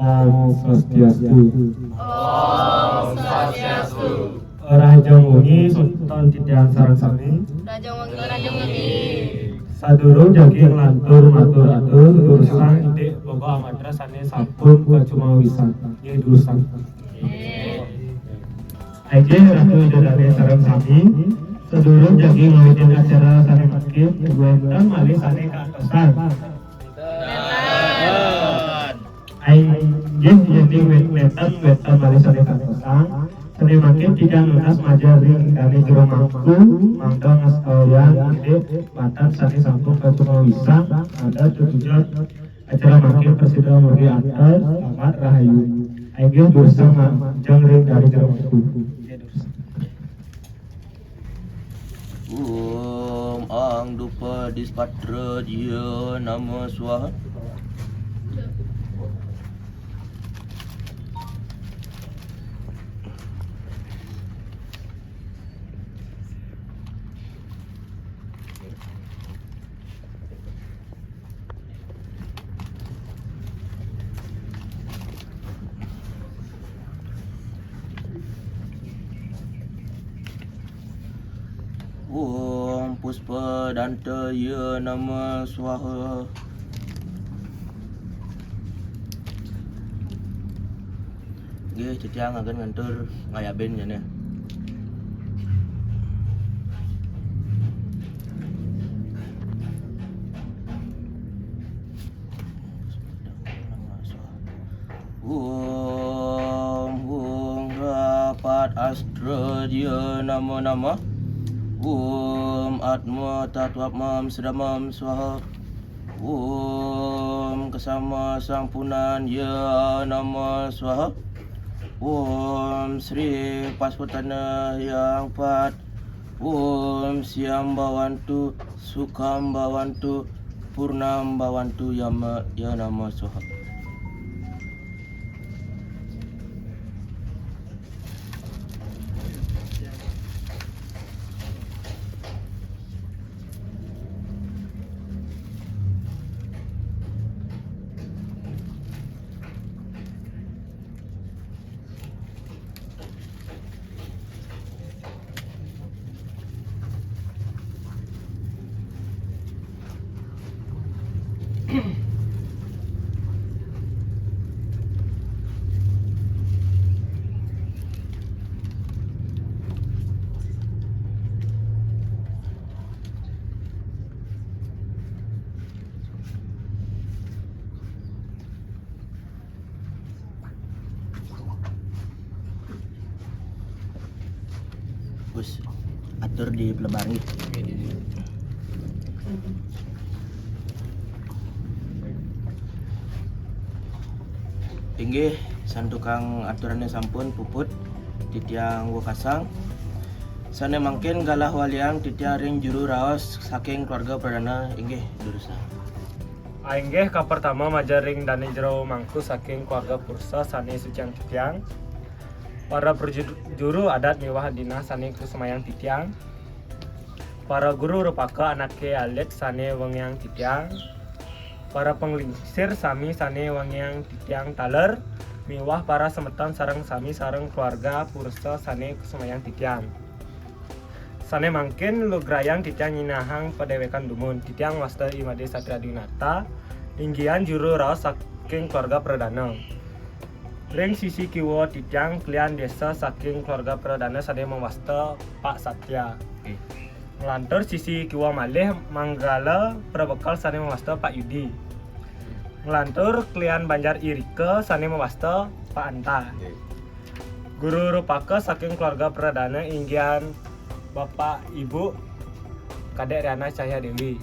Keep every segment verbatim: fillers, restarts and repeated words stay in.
Om Swastiastu. Om Swastiastu. Rahajeng wengi, Sultan titiang sareng sami. Rahajeng wengi, rahajeng wengi. Sadurung jagi nglantur matur atur, durusang indik boga mantra sane sampun kacumawisan. Nggih, durusang. Inggih, Ratu Ida Dane sareng sami, sadurung jagi ngawitin acara sane mangkin, wenten malih sane kantosan. Inggih, yen wet-, weten, weten malih sane kantosan, sane mangkin titiang nunas majeng ring dane jero mangku, mangda ngastauyang indik mantra sane sampun kacumawisan, mangda tetujut acara mangkin prasida mugi antar, selamat, rahayu. Inggih, durusang majeng ring dane jero mangku. Om Ang Dupa Dispatra Jaya Nama Swaha. Om Puspa Danta Ya Nama Swaha. Nggih, titiang agen ngantur ngayabin jane. Om Hung Rapat Astra Jaya Nama Nama. Om Atma Tatwatmam Sudamam Swaha. Om Kesama Sampunan Ya Nama Swaha. Om Sri Pasputana Yang Pat. Om Siam Bawantu, Sukam Bawantu, Purnam Bawantu Yama Ya Nama Swaha. Wis, atur di pelebar nggih. Inggih, santukan aturane sampun puput, titiang wekasang. Sane mangkin galah waliang titiang ring juru raos saking keluarga pradana, inggih, durusang. Inggih, kapertama majeng ring dane jero mangku saking keluarga Pursa sane suciang titiang. Para prajuru-, juru adat miwah dinah sane kusumayang titiang. Para guru rupaka anake alit sane wengiang titiang. Para panglingsir sami sane wengiang titiang taler miwah para semeton sareng sami sareng keluarga Pursa sane kusumayang titiang. Sane mangkin lugrayang titiang nyinahang padewekan dumun. Titiang wasta I Made Satria Dinata, inggihan juru raos sak-, saking keluarga pradana. Ring sisi kiwa titiang kelian desa saking keluarga pradana sane mawasta Pak Satya. Oke. Nglantur sisi kiwa malih manggala prabekal sane mawasta Pak Yudi. Nglantur kelian banjar irika sane mawasta Pak Anta. Oke. Guru rupaka saking keluarga pradana inggihan Bapak Ibu Kadek Riana Cahya Dewi.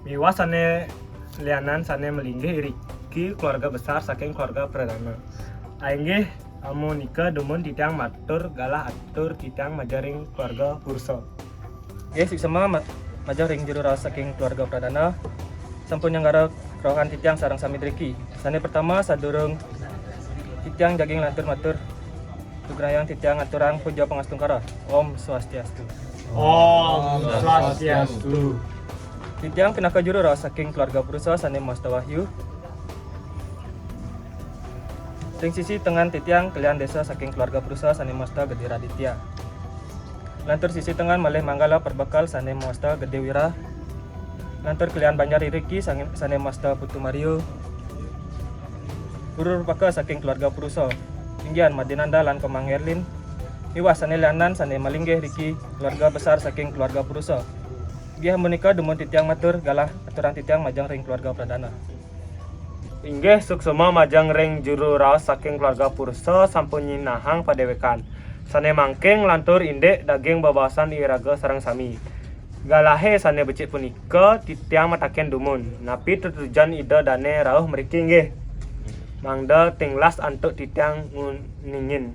Miwah sane lianan sane malinggih iriki keluarga besar saking keluarga pradana. Ainggih amunika dumun titiang matur galah atur titiang majeng ring keluarga purusa. Nggih, suksema ma-, majeng ring juru raos saking keluarga pradana. Sampun nyanggara rauhan titiang sareng sami driki. Sane pertama, sadurung titiang jagi nglantur matur, sugrayang titiang aturang puja pangastungkara. Om Swastiastu. Om Swastiastu. Titiang pinaka juru raos saking keluarga purusa sane mawasta Wahyu. Ring sisi tengan titiang kelian desa saking keluarga purusa sane mawasta Gede Raditya. Lantur sisi tengan malih manggala perbekal sane mawasta Gede Wira. Lantur kelian banjar iriki sange-, sane mawasta Putu Mario. Guru rupaka saking keluarga purusa, inggihan Madinanda lan Komang Erlin. Miwah sane lianan sane malinggih riki keluarga besar saking keluarga purusa. Inggih amunika dumun titiang matur galah aturang titiang majeng ring keluarga pradana. Inggih suksema majeng ring juru raos saking keluarga purusa sampun nyinahang padewekan. Sane mangkin nglantur indik daging bebaosan iraga sareng sami. Galahe sane becik punika titiang mataken dumun, napi tetujon Ida dane rauh mriki inggih? Mangda tinglas antuk titiang nguningin.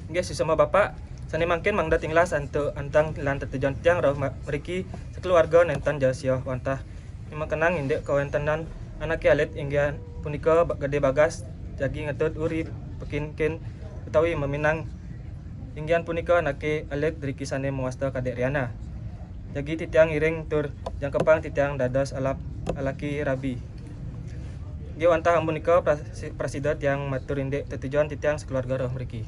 Inggih suksema Bapak, sane mangkin mangda tinglas antuk antang lan tetujon titiang rauh ma-, mriki sakeluarga nenten ja siah wantah. Makenang indik kawentenan anake alit inggihan punika Ba-, Gede Bagas jagi ngetut uri pekinkin utawi maminang inggihan punika anake alit driki sane mawasta Kadek Riana. Jagi titiang iring tur jangkepang titiang dados alap alaki rabi. Inggih wantah amunika prasi-, prasida tiang matur indik tetujon titiang sakeluarga rauh mriki.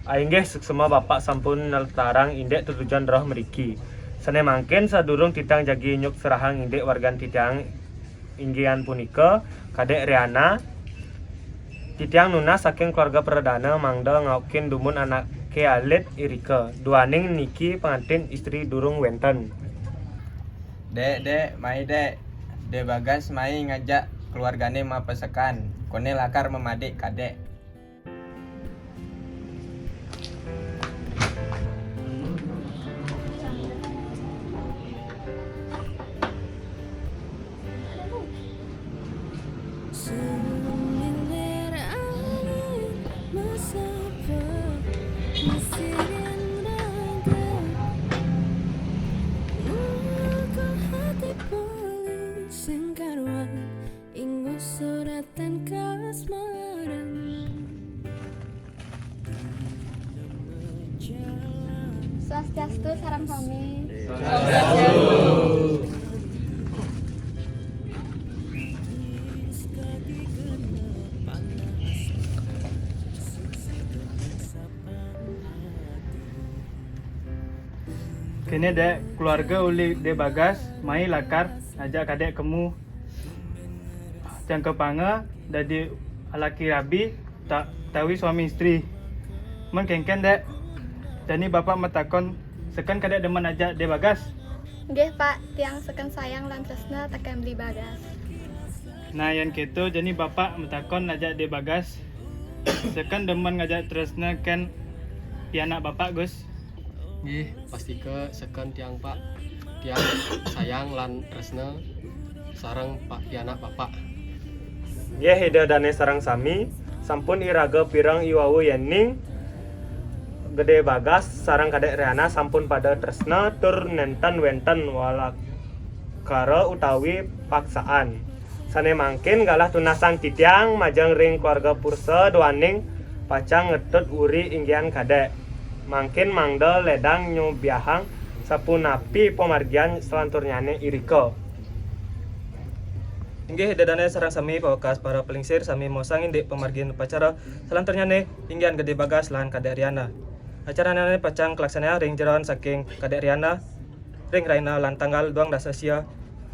Ainggih suksema Bapak sampun nletarang indik tetujon rauh mriki. Sane mangkin sadurung titiang jagi nyukserahang indik wargan titiang inggihan punika, Kadek Riana, titiang nunas saking keluarga pradana mangda ngaukin dumun anake alit irika. Duaning niki pangantin istri durung wenten. Dek, Dek, mai, Dek. De Bagas mai ngajak keluargane mapesekan. Kone lakar mamadik kadek. Sing karuan, inggo suratan kasmaran. Swastiastu sareng sami. Kene, Dek, keluarga uli De Bagas mai lakar ngajak kadek kemu jangkepanga dadi alaki rabi ta-, tawi suami istri. Mun kenken, Dek, jani Bapak matakon, seken kadek demen ajak De Bagas? Nggih, Pak, tiang seken sayang lan tresna teken Beli Bagas. Nah, yen keto, jani Bapak matakon ajak De Bagas, seken demen ngajak tresna ken pianak Bapak, Gus? Nggih, pastika seken tiang, Pak. Tiang sayang lan tresna sareng Pak pianak Bapak. Nggih, Ida Dane sareng sami, sampun iraga pireng iwau yening Gede Bagas sareng Kadek Riana sampun pada tresna tur nenten wenten walakara utawi paksaan. Sane mangkin galah tunasan titiang majeng ring keluarga Pursa duaning pacang ngetut uri inggihan kadek. Mangkin mangda ledang nyubiahang sapunapi pamargian salanturnyane irika. Inggih, Ida Dane sareng sami pawekas para palingsir sami mosang indik pamargin upacara salanturnyane inggihan Gede Bagas lan Kadek Riana. Acarane pacang kalaksanayang ring jeroan saking Kadek Riana ring rahina lan tanggal duang dasa sia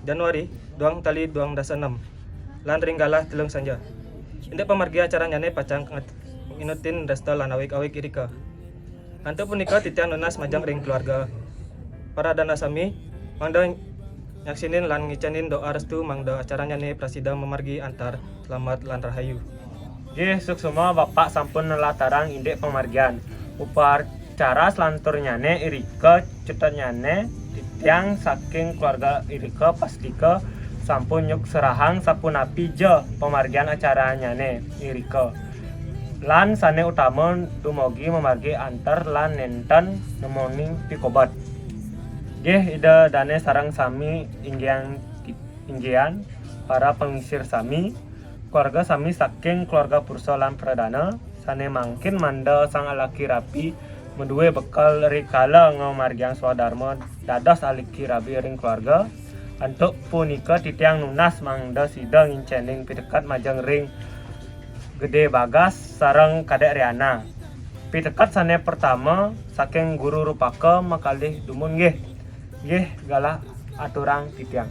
Januari duang tali duang dasa enem, lan ring galah telung sanja. Indik pamargi acaranyané pacang nget-, nginutin dresta lan awig-awig irika. Antuk punika titiang nunas majeng ring keluarga Pradana sami mangda nyaksinin lan ngicénin doa restu mangda acaranyané prasida mamargi antar slamet lan rahayu. Nggih, suksma Bapak sampun nlatarang indik pamargian. Upacara selanturnyané irika cutetnyané titiang saking keluarga irika pastika sampun nyukserahang sapunapi ja pamargian acaranyané irika. Lan sané utama dumugi mamargi antar lan nénten nemoning pikobet. Nggih, Ida Dané sareng sami inggihan, inggihan para panglingsir sami, keluarga sami saking keluarga Purusa lan Pradana, sané mangkin mangda sang alaki rabi madué bekel rikala ngamargiang swadarma dados alaki rabi ring keluarga, antuk punika titiang nunas mangda sida ngincénin piteket majeng ring Gedé Bagas sareng Kadék Riana. Piteket sané pertama saking Guru Rupaka makalih dumun nggih. Nggih, galah aturang titiang.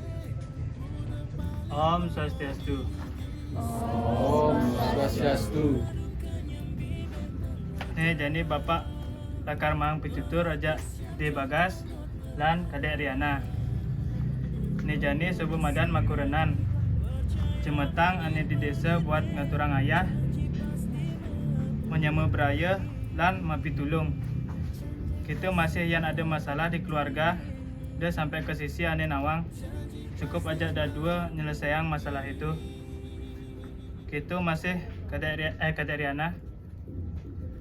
Om Swastiastu. Om Swastiastu. Né jani Bapak lakar maang pitutur ajak Gedé Bagas lan Kadék Riana. Né jani suba madan makurenan. Jemetang ané di désa buat ngaturang ayah, manyama braya, lan mapitulung. Kéto masih yén ada masalah di keluarga, da sampai ka sisi ané nawang, cukup ajak dadua nyelesaiang masalah itu. Kéto masih Kadék Ria-, eh, Kadék Riana.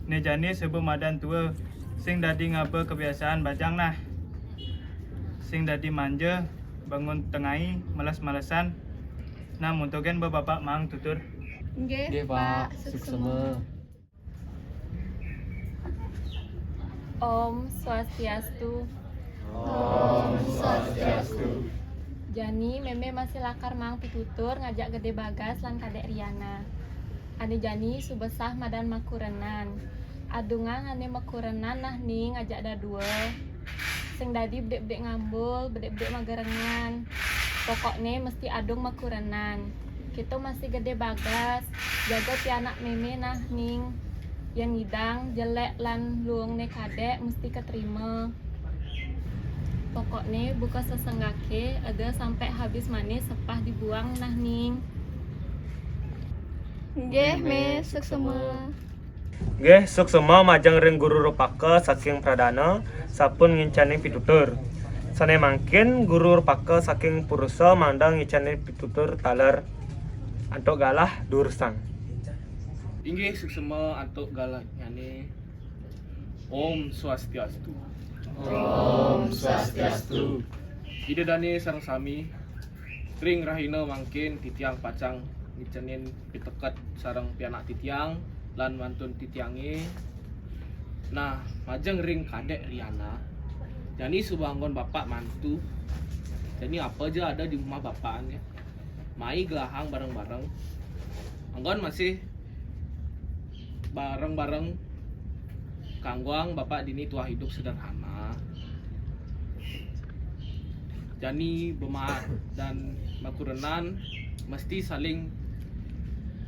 Né jani suba madan tua, sing dadi ngaba kebiasaan bajang nah. Sing dadi manja, bangun tengai, males-malesan. Nah, muntukin ba Bapak maang tutur. Nggih, Nggih, Pak. Pak. Suksma. Suksma. Om Swastiastu. Om Swastiastu. Jani mémé masih lakar maang pitutur ngajak Gedé Bagas lan Kadék Riana. Ané jani suba sah madan makurenan. Adungang ané makurenan nah ning ajak dadua. Sing dadi bedik-bedik ngambul, bedik-bedik magerengan. Pokokné mesti adung makurenan. Kéto masih Gedé Bagas, jaga pianak mémé nah ning. Yén ngidang, jelék lan luungné Kadék mesti katrima. Pokokné buka sesenggaké, eda sampai habis manis sepah dibuang nah ning. Nggih, Mé, suksma. Nggih, suksma majeng ring Guru Rupaka saking Pradana, sampun ngincénin pitutur. Sané mangkin Guru Rupaka saking Purusa mangda ngincénin pitutur taler antuk galah durusang. Inggih, suksma antuk galahnyané. Om Swastiastu. Om Swastiastu. Ida Dané sareng sami, ring rahina mangkin titiang pacang ngincénin piteket sareng pianak titiang lan mantun titiangé. Nah, majeng ring Kadék Riana. Jani suba anggon Bapak mantu. Jani apa ja ada di rumah Bapak, ya. Mai gelahang bareng-bareng. Anggon masih bareng-bareng kanggoang Bapak dini tuah hidup sederhana. Jani bemadan makurenan mesti saling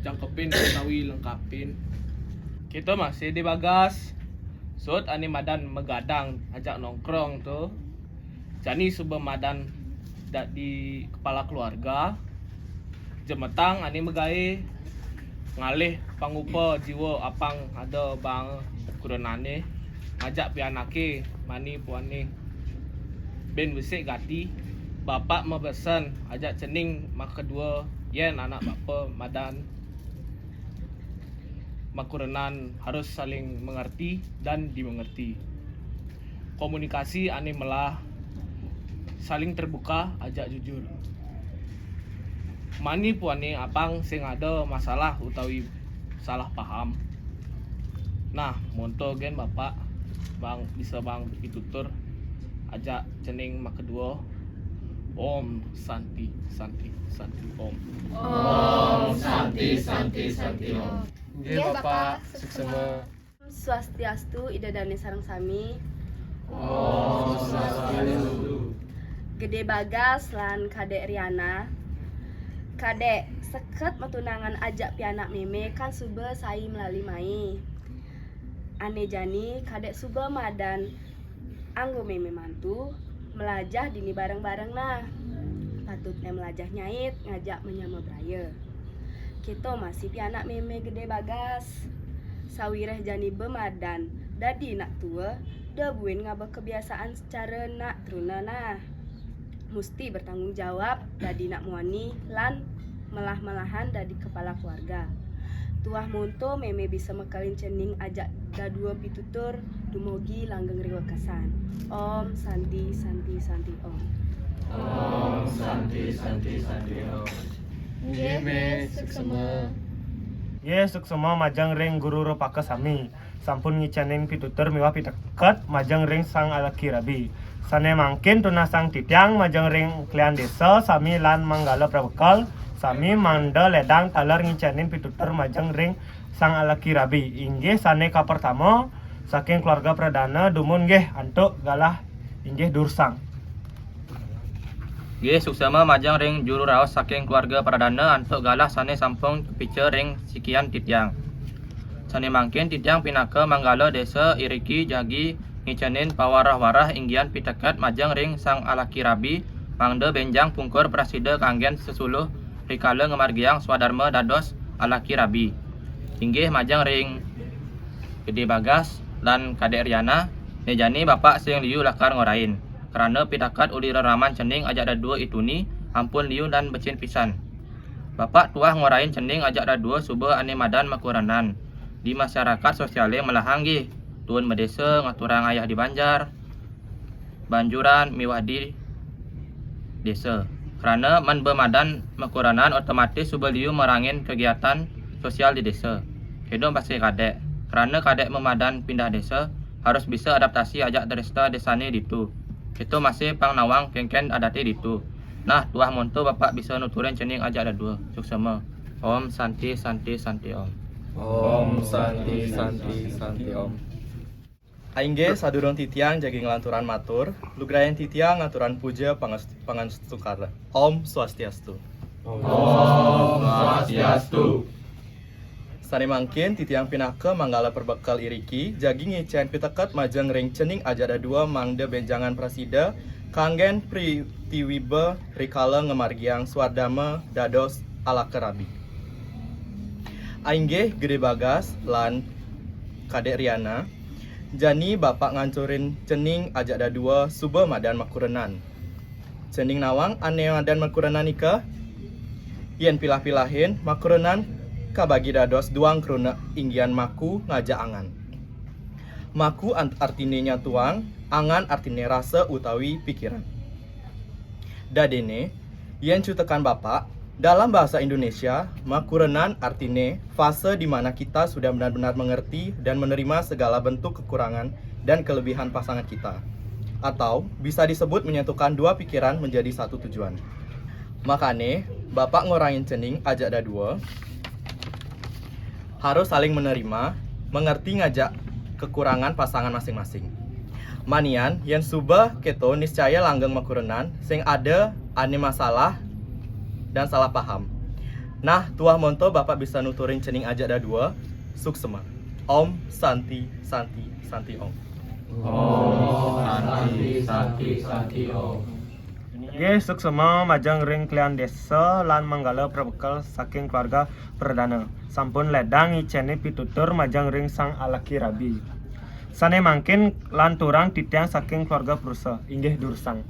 jangkepin utawi lengkapin. Kita masih di Bagas. Sut ané madan magadang ajak nongkrong to. Jani suba madan dadi kepala keluarga. Jemetang ané magaé, ngalih pangupa jiwa apang ada bang kurenané, ngajak pianaké mani puané. Bin besik gati, Bapak mabesen ajak cening makadua yén anak bapa madan makurenan harus saling mengerti dan dimengerti. Komunikasi ané melah, saling terbuka, ajak jujur. Mani puané apang sing ada masalah utawi salah paham. Nah, monto gén Bapak, bang, bisa bang pitutur ajak cening makadua. Om Santi, Santi, Santi, Om. Om Santi, Santi, Santi, Om. Nggih, Nggih, Bapak. Bapak. Suksma. Swastiastu, Ida Dané sareng sami. Om Swastiastu. Gedé Bagas lan Kadék Riana. Kadék, seket matunangan ajak pianak mémé kan suba sai malali mai. Ané jani kadék suba madan anggo mémé mantu, malajah dini bareng-bareng nah. Patutné malajah nyait ngajak manyama braya. Kéto masih pianak mémé Gedé Bagas. Sawiréh jani ba madan dadi nak tua, da buin ngaba kebiasaan secara nak truna nah. Musti bertanggung jawab dadi nak muani lan melah-melahan dadi kepala keluarga. Tuah monto mémé bisa mekelin cening ajak dadua pitutur dumugi langgeng ring wekesan. Om Santi Santi Santi Om. Om Santi Santi Santi Om. Nggih, Mé, suksema. Nggih, suksema majeng ring guru rupaka sami. Sampun ngicénin pitutur miwah piteket majeng ring Sang Alaki Rabi. Sané mangkin tunasang titiang majeng ring klian désa sami lan manggala prabekel sami mangda ledang taler ngicénin pitutur majeng ring Sang Alaki Rabi. Inggih sané kapertama saking keluarga pradana dumun nggih antuk galah inggih durusang. Nggih, suksema majeng ring juru raos saking keluarga pradana antuk galah sané sampun kapica ring sikian titiang. Sané mangkin titiang pinaka manggala désa iriki jagi ngicénin pawarah-warah inggihan piteket majeng ring Sang Alaki Rabi, mangda bénjang pungkur prasida kanggén sesuluh rikala ngamargiang swadarma dados alaki rabi. Inggih majeng ring Gedé Bagas lan Kadék Riana, né jani Bapak sing liu lakar ngorahin. Krana piteket uli reraman cening ajak dadua i tuni ampun liu lan becik pisan. Bapak tuah ngorahin cening ajak dadua suba ané madan makurenan. Di masyarakat sosialé melahang nggih, tuun madésa ngaturang ayah di banjar, banjuran miwah di désa. Krana men ba madan makurenan otomatis suba liu marangin kegiatan sosial di désa. Kéto masih kadék. Krana kadék mamadan pindah désa, harus bisa adaptasi ajak dresta désané ditu. Kéto masih pang nawang kénkén adaté ditu. Nah, tuah monto Bapak bisa nuturin cening ajak dadua. Suksema. Om Santi Santi Santi Om. Om Santi Santi Santi Om. Inggih, sadurung titiang jagi nglanturang matur, lugrayang titiang ngaturang puja pangas- pangastungkara. Om Swastiastu. Om Swastiastu. Sané mangkin titiang pinaka manggala perbekel iriki jagi ngicén piteket majeng ring cening ajak dadua mangda bénjangan prasida kanggén pritiwimba rikala ngamargiang swadarma dados alaka rabi. Inggih Gedé Bagas lan Kadék Riana, jani Bapak ngancurin cening ajak dadua suba madan makurenan. Cening nawang ané madan makurenan ika? Yén pilah-pilahin, makurenan kabagi dados duang kruna inggihan maku ngajak angan. Maku an- artiné nyatuang, angan artiné rasa utawi pikiran. Dadiné, yén cutekan Bapak, dalam bahasa Indonesia, makurenan artiné fase di mana kita sudah benar-benar mengerti dan menerima segala bentuk kekurangan dan kelebihan pasangan kita. Atau bisa disebut menyatukan dua pikiran menjadi satu tujuan. Makané, Bapak ngorahin cening ajak dadua harus saling menerima, mengerti ngajak kekurangan pasangan masing-masing. Manian, yén suba kéto niscaya langgeng makurenan, sing ada ané masalah dan salah paham. Nah, tuah monto Bapak bisa nuturin cening ajak dadua, suksema. Om Santi Santi Santi Om. Om Santi Santi Santi Om. Nggih, suksema majeng ring klian désa lan manggala prabekel saking keluarga pradana. Sampun ledang ngicénin pitutur majeng ring Sang Alaki Rabi. Sané mangkin lanturang titiang saking keluarga purusa, inggih durusang.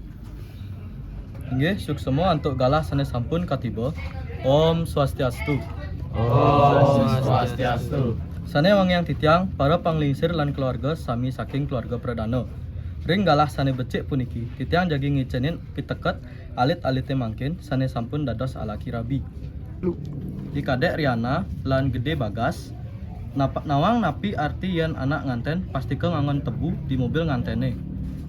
Inggih, suksema antuk galah sané sampun katiba. Om Swastiastu. Om Swastiastu. Sané wangiang titiang, para panglingsir lan keluarga sami saking keluarga pradana. Ring galah sané becik puniki, titiang jagi ngicénin piteket alit-alité mangkin sané sampun dados alaki rabi. I Kadék Riana lan Gedé Bagas, napa- nawang napi arti yén anak ngantén pastika nganggon tebu di mobil nganténé.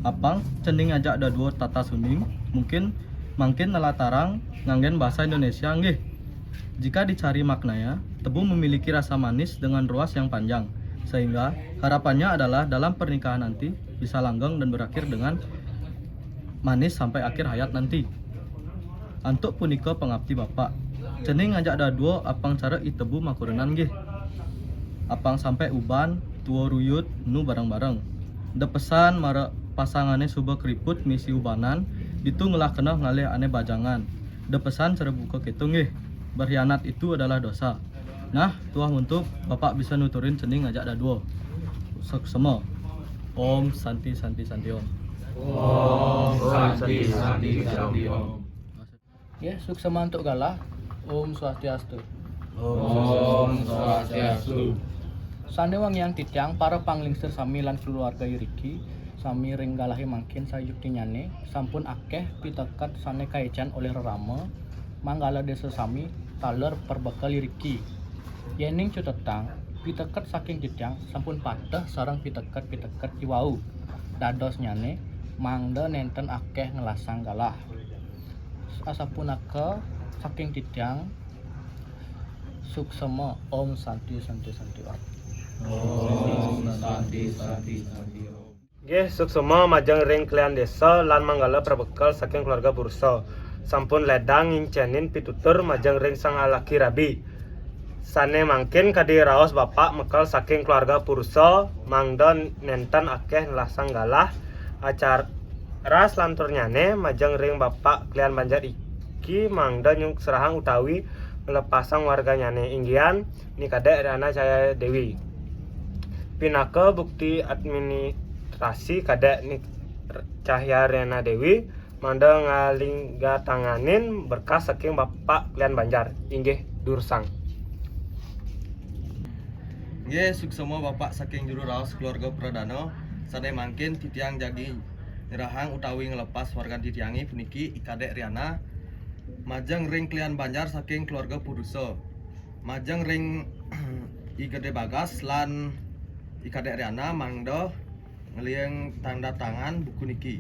Apang cening ajak dadua tatas uning, mungkin mangkin nlatarang nganggén basa Indonesia nggih. Jika dicari maknanya, tebu memiliki rasa manis dengan ruas yang panjang, sehingga harapannya adalah dalam pernikahan nanti bisa langgeng dan berakhir dengan manis sampai akhir hayat nanti. Antuk punika pangapti Bapak. Cening ngajak dadua apang cara i tebu makurenan nggih. Apang sampai uban, tua ruyut, nu bareng-bareng. Da pesan mara pasangane suba keriput misi ubanan, ditu ngelah keneh ngalih ane bajangan. Da pesan cara buka keto nggih. Berkhianat itu adalah dosa. Nah, tuah muntuk Bapak bisa nuturin cening ngajak dadua. Suksema. Om Santi Santi Santi Om. Om Santi Santi Santi Om. Ya, suksema antuk galah. Om Swastiastu. Om Swastiastu. Sane wangiang titiang para panglingsir sami lan keluarga iriki, sami ring galahe mangkin sayuktinyane sampun akeh piteket sane kaecan olih rerama, manggala desa sami taler perbekel iriki. Yening cutetang, piteket saking titiang sampun pateh sareng piteket-piteket iwau. Dadosnyane mangda nenten akeh ngelasang galah. Asapunaka saking titiang, suksema. Om Santi Santi Santi Om. Om Santi Santi Santi Om. Nggih, suksema majeng ring kelian desa lan manggala prabekel saking keluarga purusa. Sampun ledang ngincenin pitutur majeng ring sang alaki rabi. Sane mangkin kadi raos Bapak mekel saking keluarga purusa, mangda nenten akeh nelasang galah. Acara selanturnyane majeng ring Bapak kelian banjar iki mangda nyukserahang utawi melepasang warganyane, inggihan Ni Kadek Riana Cahya Dewi. Pinaka bukti administrasi Kadek Ni Cahya Riana Dewi mangda ngalinggatanganin berkas saking Bapak Kelian Banjar. Inggih, durusang. Nggih, suksema Bapak saking juru raos keluarga pradana, sane mangkin titiang jagi nyerahang utawi ngelepas wargan titiange puniki I Kadek Riana majeng ring Kelian Banjar saking keluarga purusa. Majeng ring I Gede Bagas lan I Kadek Riana mangda ngliang tanda tangan buku niki.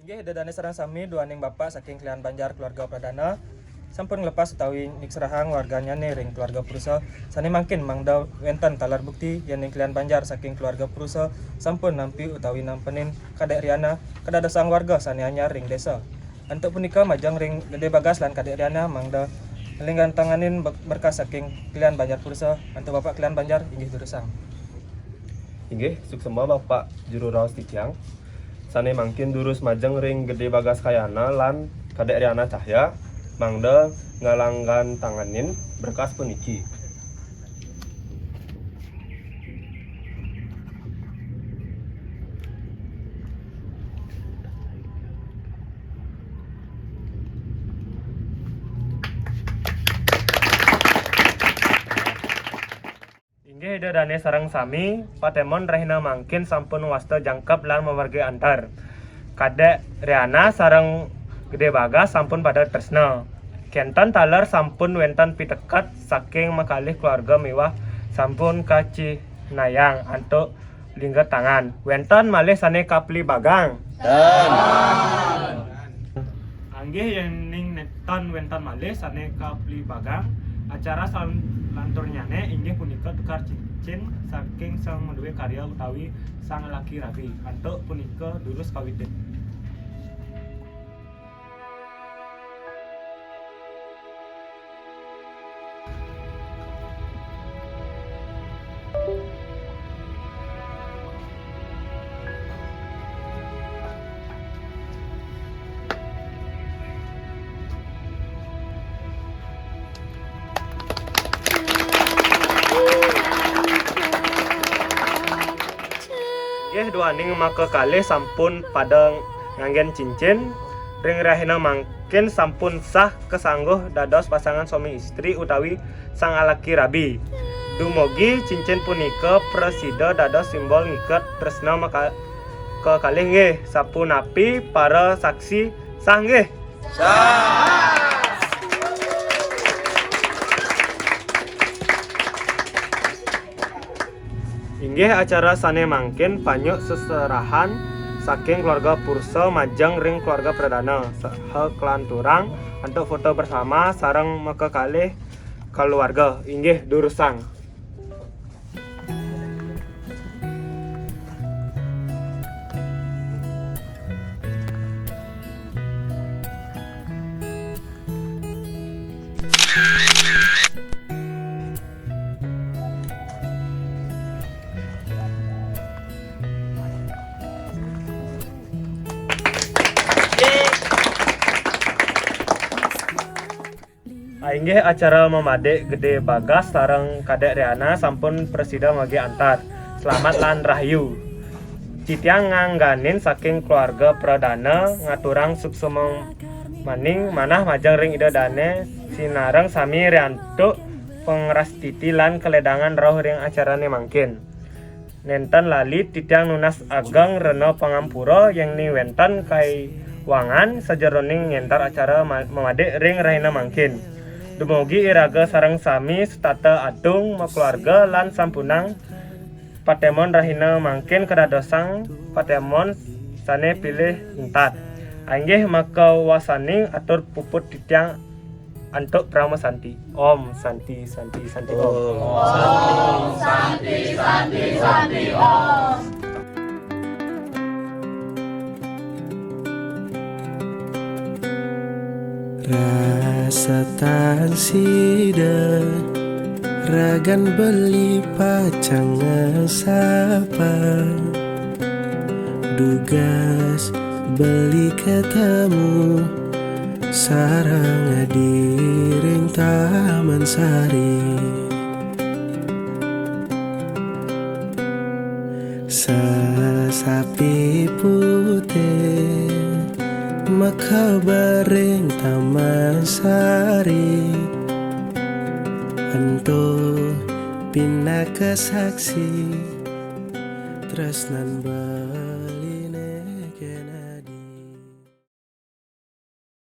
Inggih, Ida Dane sareng sami duaning Bapak saking Kelian Banjar keluarga pradana sampun nglepas utawi nyukserahang warganyane ring keluarga purusa sane mangkin mangda wenten taler bukti yen ring Kelian Banjar saking keluarga purusa sampun nampi utawi nampenin Kadek Riana kadadosang warga sane anyar ring desa. Antuk punika majeng ring Gede Bagas lan Kadek Riana mangda nglinggatanganin be-, berkas saking Kelian Banjar purusa antuk Bapak Kelian Banjar inggih durusang. Inggih, suksema Bapak Juru Raos titiang. Sane mangkin durus majeng ring Gede Bagas Kayana lan Kadek Riana Cahya, mangda nglinggatanganin berkas puniki. Inggih, Ida Dane sareng sami, patemon rahina mangkin sampun wasta jangkep lan mamargi antar. Kadek Riana sareng Gede Bagas sampun pada tresna. Kenten taler sampun wenten piteket saking makalih keluarga miwah sampun kacihnayang antuk lingga tangan. Wenten malih sane kaplibagang? Ten. Anggih, yening ne-, tan wenten malih sane kaplibagang, acara salanturnyane inggih punika tukar cincin saking sang maduwe karya utawi sang laki rabi. Antuk punika durus kawitin. Nggih, duaning maka kalih sampun pada nganggen cincin, ring rahina mangkin sampun sah kasangguh dados pasangan suami istri utawi sang alaki rabi. Dumugi cincin punika prasida dados simbol ngiket tresna maka-, kekalih nggih. Sapunapi para saksi, sah nggih? Sah. Inggih, acara sane mangkin panyuk seserahan saking keluarga Pursa majeng ring keluarga Pradana, saha kelanturang antuk foto bersama sareng makakalih keluarga, inggih durusang. Inggih acara mamadik Gedé Bagas sareng Kadék Riana sampun prasida magi antar. Slamet lan rahayu. Titiang ngangganin saking keluarga pradana ngaturang suksma maning manah majeng ring Ida Dané sinareng sami riantuk pangrastiti lan kalédangan rauh ring acarané mangkin. Nénten lali titiang nunas ageng rena pangampura yéning wénten kaiwangan sajeroning ngéntar acara ma-, mamadik ring rahina mangkin. Dumugi iraga sareng sami setata adung makeluarga lan sampunang patemon rahina mangkin kadadosang patemon sané pilih entat. Inggih makawasaning atur puput titiang antuk Parama Santi. Om Santi, Santi, Santi, Om. Om Santi, Santi, Santi, Om. Rasa tan sida ragan beli pacang ngasapa. Dugas beli ketemu sareng adiring Taman Sari. Sasapi putih makabar ring Taman Sari. Ento pinaka saksi tresnan beli